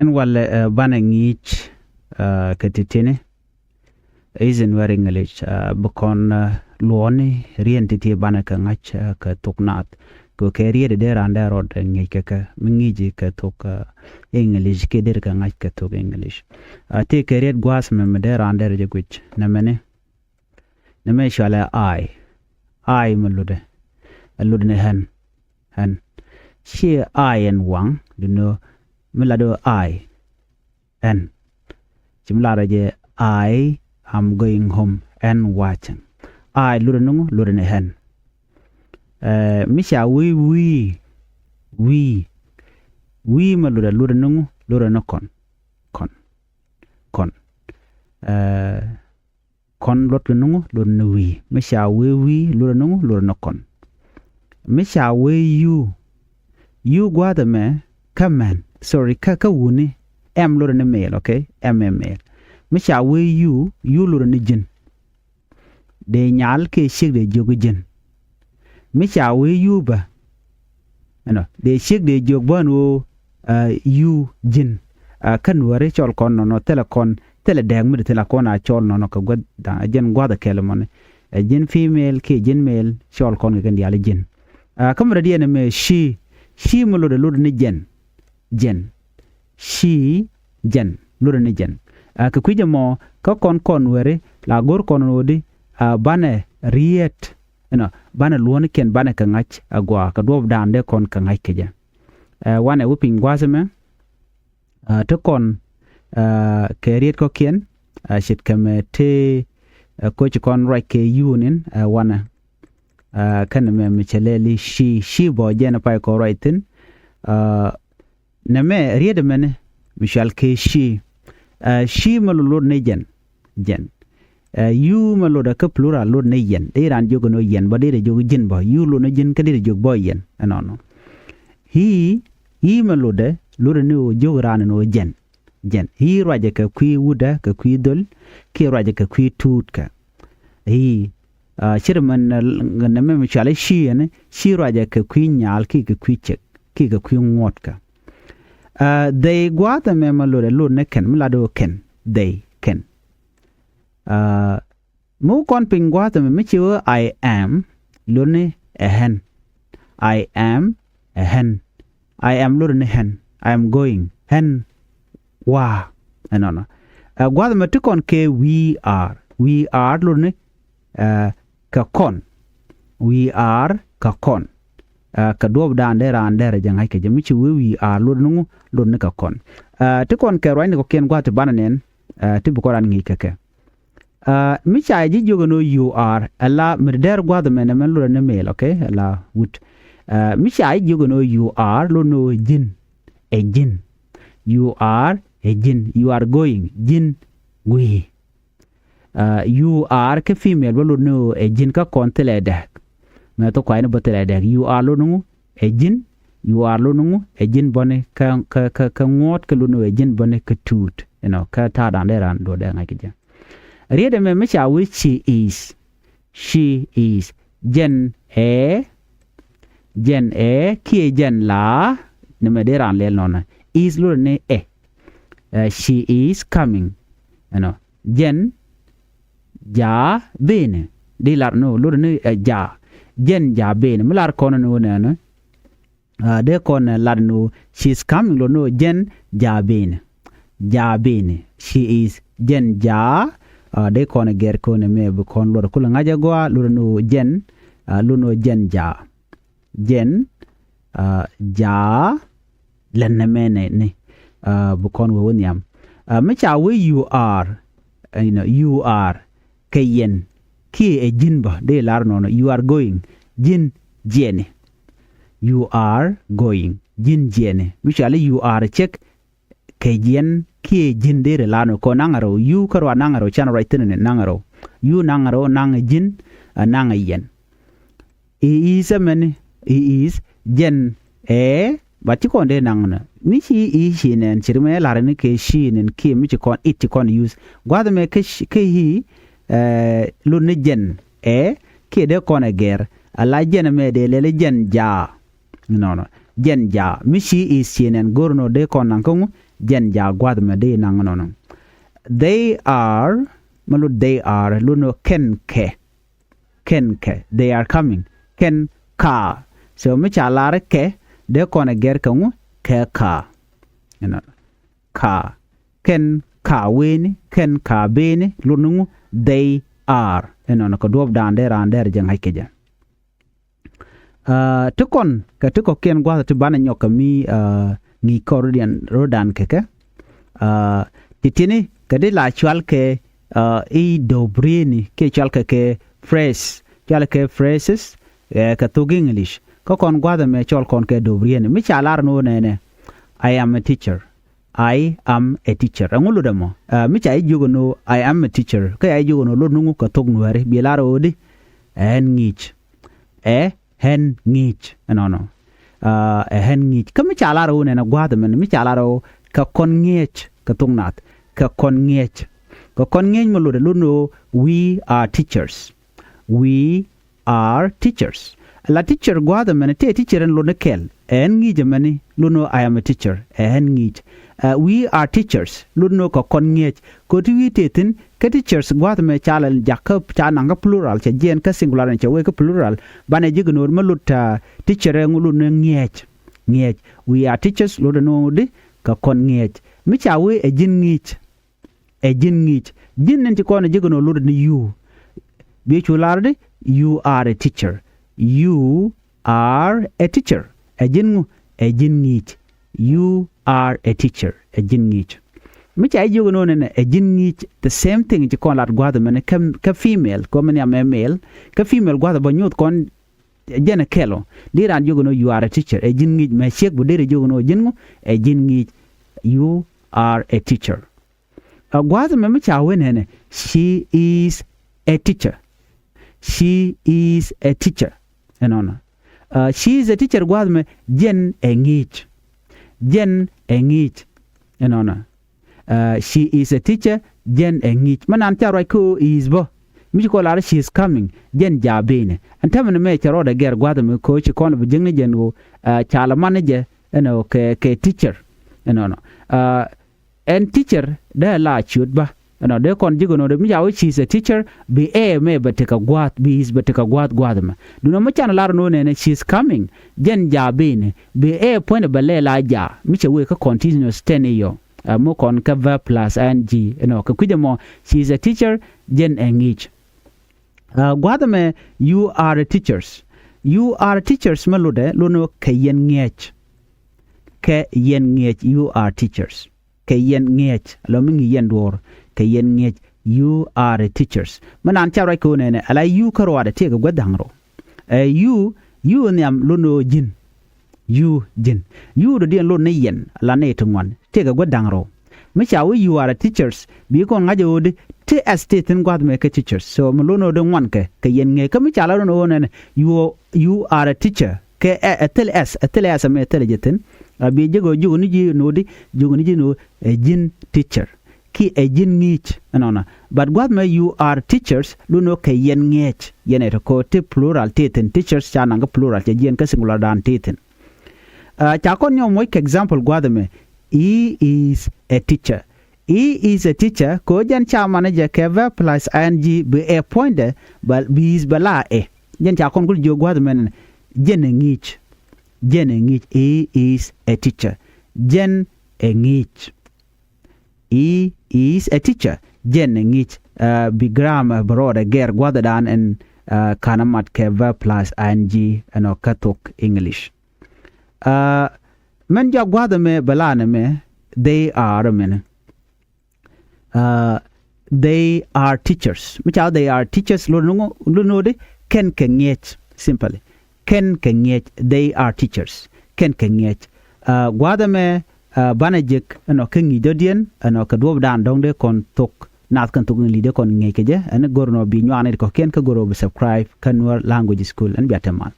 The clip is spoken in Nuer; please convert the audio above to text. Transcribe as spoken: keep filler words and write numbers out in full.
Ɛn walɛ banɛ ŋi̱i̱c kɛ ti̱ti̱ni. Is in very English bi kɔn luɔ̱ɔ̱ni riɛn ti̱ti̱ banɛ kɛ ŋa̱c kɛ thok naath. Kɛ kɛ riet dee raan dee rɔɔd ŋi̱i̱c kɛ kɛ mi ŋi̱i̱c kɛ thok English kiɛ dee kɛ ŋa̱c kɛ thok English. Tëë kɛ riet gua̱a̱th mɛ mi dee raan dee rɔ jɛ guic nɛmɛni. Nɛmɛ cualɛ I. I mi lotdɛ. Ɛ lotdɛ ni ɣän. Ɣän. Ciɛ I ɛn waŋ, dunɔ mi latdɛ I. Ɣän. Ci mi latdɛ jɛ I am going home. Ɣän wa̱cä. I lotdɛ ni ŋu, lotdɛ ni ɣän. Mi ca wee we, we. We mi lotdɛ, lotdɛ ni ŋu, lotdɛ ni kɔn. Kɔn. Kɔn. Kɔn luɔtkɛ ni ŋu, luɔt ni we. Mi ca wee we, luɔt ni ŋu, luɔt ni kɔn. Mi ca wee you. You gua̱a̱th ɛmɛ kä män, sorry, kä, kä wuni. Am luɔt ni male, okay? Am ɛ male. Mi ca wee you, you luɔt ni ji̱n. Dee nyal kiɛ ciek dee jiök ji̱n. Mi ca wee you bä, ɛnɔ, dee ciek dee jiök bä ɛn ɣöö you, ji̱n. Kä Nuääri cɔl kɔn nɔnɔ, thilɛ kɔn, thilɛ dääk mi dee thilɛ kɔn a cɔl nɔnɔ kɛ gua̱th da̱ŋ, ɛ jɛn gua̱th ɛ kɛl mɔni. Ɛ ji̱n female kiɛ ji̱n male cɔl kɔn kɛ kɛn diaal ji̱n. Kä mi dɔ̱diɛn ɛmɛ she, she mi lotdɛ, lotdɛ ni jɛn. Jɛn. She, jɛn. Lotdɛ ni jɛn. Kɛ kui̱c ɛmɔ kä kɔn, kɔn Nuääri la go̱r kɔn ɣöö di banɛ riet, ɛnɔ, banɛ luɔ̱ɔ̱nikiɛn banɛ kɛ ŋa̱c a gɔaa kɛ duɔ̱ɔ̱p da̱a̱n dee kɔn kɛ ŋa̱c kɛ jɛ. Wanɛ wä piny gua̱a̱th ɛmɛ ti kɔn kɛ riet kɔ̱kiɛn, ce̱tkɛ mɛ ti koc kɔn ruac kɛ you ni̱n wanɛ. Kɛnɛ mɛ mi cɛ lɛli she, she bä jɛn pay kɔn ruac thi̱n. Nɛmɛ riet ɛmɛni mi cual kɛ she. She mi lotdɛ, lotdɛ ni jɛn. Jɛn. You mi lotdɛ kä plural, lotdɛ ni yɛn. Dee raan jiök ɛn ɣöö yɛn bä, dee jiök ji̱n bä. You lotdɛ ni ji̱n kä dee jiök bä yɛn. Ɛnɔnɔ. He, he mi lotdɛ, lotdɛ ni ɣöö jiök raan ɛn ɣöö jɛn. Jɛn. He ruacɛ kɛ kui̱ wutdä, kɛ kui̱ dhöl, kiɛ ruacɛ kɛ kui̱ tuutkä. He. Ce̱t mɛn nɛmɛ mi cualɛ she ɛn, she ruacɛ kɛ kui̱ nyal kiɛ kɛ kui̱ ciek kiɛ kɛ kui̱ ŋuɔ̱tkä. They gua̱a̱th ɛmɛ mi lotdɛ, lotdɛ ni kɛn, mi latdɛ ɣöö kɛn. They, kɛn. Mi wä kɔn piny gua̱a̱th ɛmɛ mi ci wee I am, lotdɛ ni ɛ ɣän. I am, ɛ ɣän. I am lotdɛ ni ɣän. I am going. Ɣän wa̱a̱. Ɛnɔnɔ. Gua̱a̱th ɛmɛ ti kɔn kɛ we are. We are lotdɛ ni kɛ kɔn. We are kɛ kɔn. Kɛ duɔ̱ɔ̱p da̱a̱n dee raan dee rɔ jɛ ŋa̱c kɛ jɛ. Mi ci wee we are, lotdɛ ni ŋu, lotdɛ ni kɛ kɔn. Ti kɔn kɛ ruacni kɔ̱kiɛn gua̱a̱th ti banɛ nɛn ti bi kɔn raan ŋi̱i̱c kɛ kɛ. Mi ca ji̱ jiök ɛn ɣöö you are, ala mi dee gua̱a̱th ɛmɛ nɛmɛ lotdɛ ni male, okay? Ala wut. Mi ca ji̱ jiök ɛn ɣöö you are, lotdɛ ni ɣöö ji̱n. Ɛ ji̱n. You are, ɛ ji̱n. You are going, ji̱n gui̱i̱. You are kä female bä lotdɛ ni ɣöö ɛ ji̱n, kä kɔn thilɛ dääk. Mɛ thok kuayni bä thilɛ dääk. You are lotdɛ ni ŋu, ɛ ji̱n. You are lotdɛ ni ŋu, ɛ ji̱n bäni kä, kä, kä, kä ŋuɔ̱tkä, lotdɛ ni ɣöö ɛ ji̱n bäni kä tuut. You know, kä ta̱a̱ da̱a̱n dee raan duɔ̱ɔ̱r dee ŋa̱c kɛ jɛ. Riet ɛmɛ mi ca wee she is. She is. Jɛn ɛ. Jɛn ɛ kiɛ jɛn la. Nɛmɛ dee raan lɛl nɔnɔ. Is lotdɛ ni ɛ. She is coming. You know. Jɛn jaa benɛ. Di lar ni ɣöö lotdɛ ni ɛ jaa. Jɛn jaa benɛ. Mi lar kɔn ni ɣöö nɛnɛ. Dee kɔn lat ni ɣöö she is coming, lotdɛ ni ɣöö jɛn jaa benɛ. Jaa benɛ. She is, jɛn jaa. Dee kɔn gɛr kɔn mɛ bi kɔn luɔt kulɛ ŋa̱c ɛ gɔaa, lotdɛ ni ɣöö jɛn. Lotdɛ ni ɣöö jɛn jaa. Jɛn jaa. Lɛn nɛmɛ nɛ ni bi kɔn wee wä nhiam. Mi ca wee you are, you know, you are kɛ yɛn kiɛ ɛ ji̱n bä, dee lar nɔnɔ. You are going, ji̱n jiɛni. You are going, ji̱n jiɛni. Mi cɔali you are cek kɛ jiɛn kiɛ ji̱n, dee ri lar nɔ kɛ naŋ rɛw. You kä ruac naŋ rɛw, can ruac thi̱n ni naŋ rɛw. You naŋ rɛw, naŋ ji̱n, ɛ naŋ yɛn. He is ɛmɛni, he is, jɛn ɛ, but ci kɔn dee naŋ nɔ. Mi ci he, ci nɛn, ci ri mɛ lar ni kɛ she nɛn kiɛ mi ci kɔn it, ci kɔn use. Gua̱th mɛ kɛ he, lotdɛ ni jɛn ɛ, kiɛ dee kɔn ɛ gɛr. Ala jɛn ɛmɛ dee lɛl jɛn jaa. Nɔnɔ. Jɛn jaa. Mi she is, ci nɛn, go̱r nɔ dee kɔn naŋ kä ŋu, Jɛn jaak gua̱a̱th ɛmɛ dee naŋ nɔnɔ. They are, mi lut they are, lut ni ɣöö kɛn kɛ. Kɛn kɛ. They are coming. Kɛn ka. So mi ca lar kɛ, dee kɔn ɛ gɛr kɛ ŋu? Kɛ ka. Inɔnɔ. Ka. Kɛn ka weni, kɛn ka beni, lut ni ŋu? They are. Inɔnɔ kɛ duɔ̱ɔ̱pdan dee raan dee rɛ jɛ ŋa̱c kɛ jɛ. Aa, ti kɔn kɛ ti kɔ̱kiɛn gua̱th ti banɛ nyɔk kɛ mi, aa, ŋi̱i̱c kɔr rɔ̱diɛn rɔ̱dan kɛ kɛ. Aa, ti ti̱ni kɛ di la cual kɛ, aa, i̱ do̱brieni kiɛ cual kɛ kɛ phrase, cual kɛ phrases, ɛ, kɛ thok English. Kä kɔn gua̱th ɛmɛ cɔl kɔn kɛ do̱brieni. Mi ca lar ni ɣöö nɛnɛ, I am a teacher. I am a teacher. Ɛŋu lotdɛ mɔ? Aa, mi ca ji̱ jiök ɛn ɣöö I am a teacher, kä ca ji̱ jiök ɛn ɣöö lot ni ŋu kɛ thok Nuääri, bi lar ɣöö di? Ɛ ɣän ŋi̱i̱c. Ɛ ɣän ŋi̱i̱c. Ɛnɔnɔ. Aa, ɛ ɣän ŋi̱i̱c. Kä mi ca lar ɣöö nɛnɛ gua̱a̱th ɛmɛn, mi ca lar ɣöö kɛ kɔn ŋi̱eec kɛ thok Naath. Kɛ kɔn ŋi̱eec. Kɛ kɔn ŋi̱eec mi lotdɛ, lot ni ɣöö we are teachers. We are teachers. La teacher gua̱a̱th ɛmɛn tëë teacher ɛn lot ni kɛl. Ɛ ɣän ŋi̱i̱c ɛmɛni, lot ni ɣöö I am a teacher. Ɛ ɣän ŋi̱i̱c. Ɛ, we are teachers. Lot ni ɣöö kɛ kɔn ŋi̱eec. Kɛ ɣöö ti wi̱i̱ tëë thi̱n, kä teachers gua̱a̱th ɛmɛ ca lɛ jak kä ca naŋ kä plural, cɛ jiɛɛn kä singular ɛn cɛ wee kä plural. Banɛ ji̱ kɛ no̱o̱ŋ mi lot, aa, teacher ɛŋu, lot ni ŋi̱eec. Ŋi̱eec. We are teachers, lot ni ɣöö di? Kɛ kɔn ŋi̱eec. Mi ca wee ɛ ji̱n ŋi̱i̱c. Ɛ ji̱n ŋi̱i̱c. Ji̱n ɛn ci kɔn ɛ ji̱ kɛ no̱o̱ŋ lot ni you. Bi cu lar di? You are a teacher. You are a teacher. Ɛ ji̱n ŋu? Ɛ ji̱n ŋi̱i̱c. You are a teacher. Ɛ ji̱n ŋi̱i̱c. Mi ca ji̱ jiök ɛn ɣöö nɛnɛ ɛ ji̱n ŋi̱i̱c, the same thing ci kɔn lat gua̱a̱th ɛmɛn kä, kä female, kɛ ɣöö mi nhiam ɛ male, kä female gua̱a̱th ɛ bä nyoth kɔn jɛn ɛ kɛl ɔ. Dee raan jiök ɛn ɣöö you are a teacher. Ɛ ji̱n ŋi̱i̱c, mɛ ciek bä dee rɛ jiök ɛn ɣöö ji̱n ŋu? Ɛ ji̱n ŋi̱i̱c. You are a teacher. Ɛ gua̱a̱th ɛmɛ mi ca wee nɛnɛ, she is a teacher. She is a teacher. Ɛnɔnɔ. Aa, she is a teacher gua̱a̱th ɛmɛ, jɛn ɛ ŋi̱i̱c. Jɛn ɛ ŋi̱i̱c. Ɛnɔnɔ. Aa, she is a teacher, jɛn ɛ ŋi̱i̱c. Mi naan ca ruac kä ɣöö is bä, mi ci kɔn lar she is coming, jɛn jaabinɛ. Ɛn täämɛ ni mɛ cɛ rɔɔdɛ gɛr gua̱a̱th ɛmɛ kɛ ɣöö ci kɔn bi jiäkni jɛn ɣöö, aa, ca lɛ man ni jɛ, you know, kɛ, kɛ teacher. Ɛnɔnɔ. Aa, ɛn teacher dee la ciöt bä. Ɛnɔ, dee kɔn ji̱ kɛ no̱o̱ŋ, mi ca wee she is a teacher, bi ɛ mɛ bɛ tekɛ gua̱a̱th, bi is bɛ tekɛ gua̱a̱th gua̱a̱th ɛmɛ. Duundɛ mi can lar ni ɣöö nɛnɛ she is coming, jɛn jaabinɛ, bi ɛ puɔ̱nydɛ bɛ lɛ la jaa, mi cɛ wee kä continuous tense i̱ yɔ. Aa, mi kɔn kä verb plus I N G, ɛnɔ, kɛ kui̱c ɛmɔ, she is a teacher, jɛn ɛ ŋi̱i̱c. Aa, gua̱a̱th ɛmɛ, you are a teachers. You are a teachers mi lotdɛ, lot ni ɣöö kɛ yɛn ŋi̱eec. Kɛ yɛn ŋi̱eec, you are teachers. Kɛ yɛn ŋi̱eec, ala mi ŋi̱i̱c yɛn duɔ̱ɔ̱r, kɛ yɛn ŋi̱eec, you are a teachers. Mi naan ca ruac kɛ ɣöö nɛnɛ, ala you kä ruaadɛ tëëkɛ gua̱th da̱ŋ rɛw. Ɛ you, you nhiam lot ni ɣöö ji̱n. You, ji̱n. You dɔ̱diɛn lot ni yɛn, ala nɛy ti ŋuan, tëëkɛ gua̱th da̱ŋ rɛw. Mi ca wee you are a teachers, bi kɔn ŋa̱c ɛ ɣöö di, ti S tëë thi̱n gua̱a̱th ɛmɛ kɛ teachers. So mi lot ni ɣöö di ŋuankɛ, kɛ yɛn ŋi̱eec. Kä mi ca lar ni ɣöö nɛnɛ, you, you are a teacher. Kɛ ɛ, ɛ thil S, ɛ thil S ɛmɛ ɛ thil jɛ thi̱n. A bi jiök ɣöö jiök ni ji̱ no̱o̱ŋ di, jiök ni ji̱ no̱o̱ŋ ɛ ji̱n teacher. Kiɛ ɛ ji̱n ŋi̱i̱c, ɛnɔnɔ. But gua̱a̱th ɛmɛ you are teachers, lot ni ɣöö kɛ yɛn ŋi̱eec. Yɛn ɛ ti kɔ ti plural tëë thi̱n, teachers ca naŋ kä plural, cɛ jiɛɛn kä singular dan tëë thi̱n. Aa, ca kɔn nyɔk moc kɛ example gua̱a̱th ɛmɛ. He is a teacher. He is a teacher, kɛ ɣöö jɛn ca man ni jɛ kɛ verb plus I N G, bi ɛ puɔ̱nydɛ, bɛ, bi is bɛ la ɛ. Jɛn ca kɔn kulɛ jiök gua̱a̱th ɛmɛ nɛnɛ, jɛn ɛ ŋi̱i̱c. Jɛn ɛ ŋi̱i̱c, he is a teacher. Jɛn ɛ ŋi̱i̱c. He is a teacher. Jɛn ɛ ŋi̱i̱c. Aa, bi grammar bɛ rɔɔdɛ gɛr gua̱a̱thdan ɛn, aa, ka̱n ɛ mat kɛ verb plus I N G ɛnɔ kä thok English. Aa, mɛn jɔak gua̱a̱th ɛmɛ bɛ la nɛmɛ, they are ɛmɛnɛ. Aa, they are teachers. Mi ca they are teachers, lot ni ɣöö, lot ni ɣöö di, kɛn kɛ ŋi̱eec, simply. Kɛn kɛ ŋi̱eec, they are teachers. Kɛn kɛ ŋi̱eec. Aa, gua̱a̱th ɛmɛ, aa, banɛ jek ɛnɔ kä ŋi̱i̱c dɔ̱diɛn, ɛnɔ kɛ duɔ̱ɔ̱pdan dɔ̱ŋ dee kɔn thok Naath kɛnɛ thok English dee kɔn ŋi̱eec kɛ jɛ, ɛn go̱r ɛnɔ bi nyuak ni ti kɔ̱kiɛn kä go̱r ɣöö bi subscribe kä Nuer Language School. Ɛn bia te mal.